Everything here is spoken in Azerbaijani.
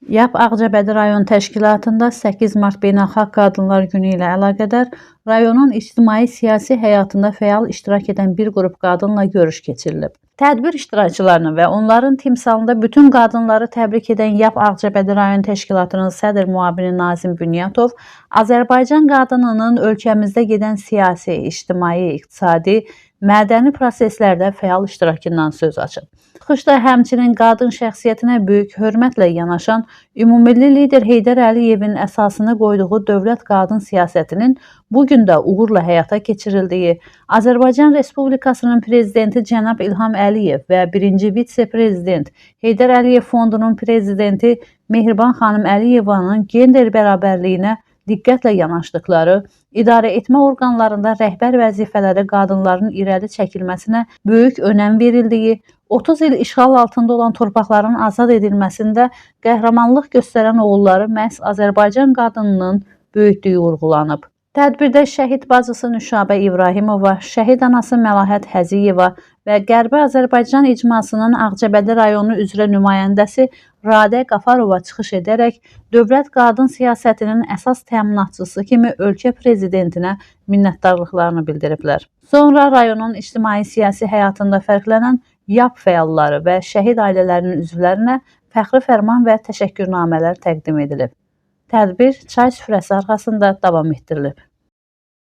YAP Ağcabədi rayon təşkilatında 8 mart Beynəlxalq Qadınlar Günü ilə əlaqədar rayonun ictimai-siyasi həyatında fəal iştirak edən bir qrup qadınla görüş keçirilib. Tədbir iştirakçılarını və onların timsalında bütün qadınları təbrik edən YAP Ağcabədi rayon təşkilatının sədr müavini Nazim Bünyatov Azərbaycan qadınının ölkəmizdə gedən siyasi, ictimai, iqtisadi, mədəni proseslərdə fəal iştirakından söz açıb. Çıxışda həmçinin qadın şəxsiyyətinə böyük hörmətlə yanaşan ümummilli lider Heydər Əliyevin əsasını qoyduğu dövlət qadın siyasətinin bu gün də uğurla həyata keçirildiyi, Azərbaycan Respublikasının prezidenti cənab İlham Əliyev və birinci vitse-prezident Heydər Əliyev Fondunun prezidenti Mehriban xanım Əliyevanın gender bərabərliyinə diqqətlə yanaşdıqları, idarə etmə orqanlarında rəhbər vəzifələrə qadınların irəli çəkilməsinə böyük önəm verildiyi, 30 il işğal altında olan torpaqların azad edilməsində qəhrəmanlıq göstərən oğulları məhz Azərbaycan qadınının böyütdüyü vurğulanıb. Tədbirdə şəhid bacısı Nüşabə İbrahimova, şəhid anası Məlahət Həziyeva və Qərbi Azərbaycan İcmasının Ağcabədi rayonu üzrə nümayəndəsi Radə Qafarova çıxış edərək dövlət qadın siyasətinin əsas təminatçısı kimi ölkə prezidentinə minnətdarlıqlarını bildiriblər. Sonra rayonun ictimai-siyasi həyatında fərqlənən YAP fəalları və şəhid ailələrinin üzvlərinə fəxri fərman və təşəkkürnamələr təqdim edilib. Tədbir çay süfrəsi arxasında davam etdirilib.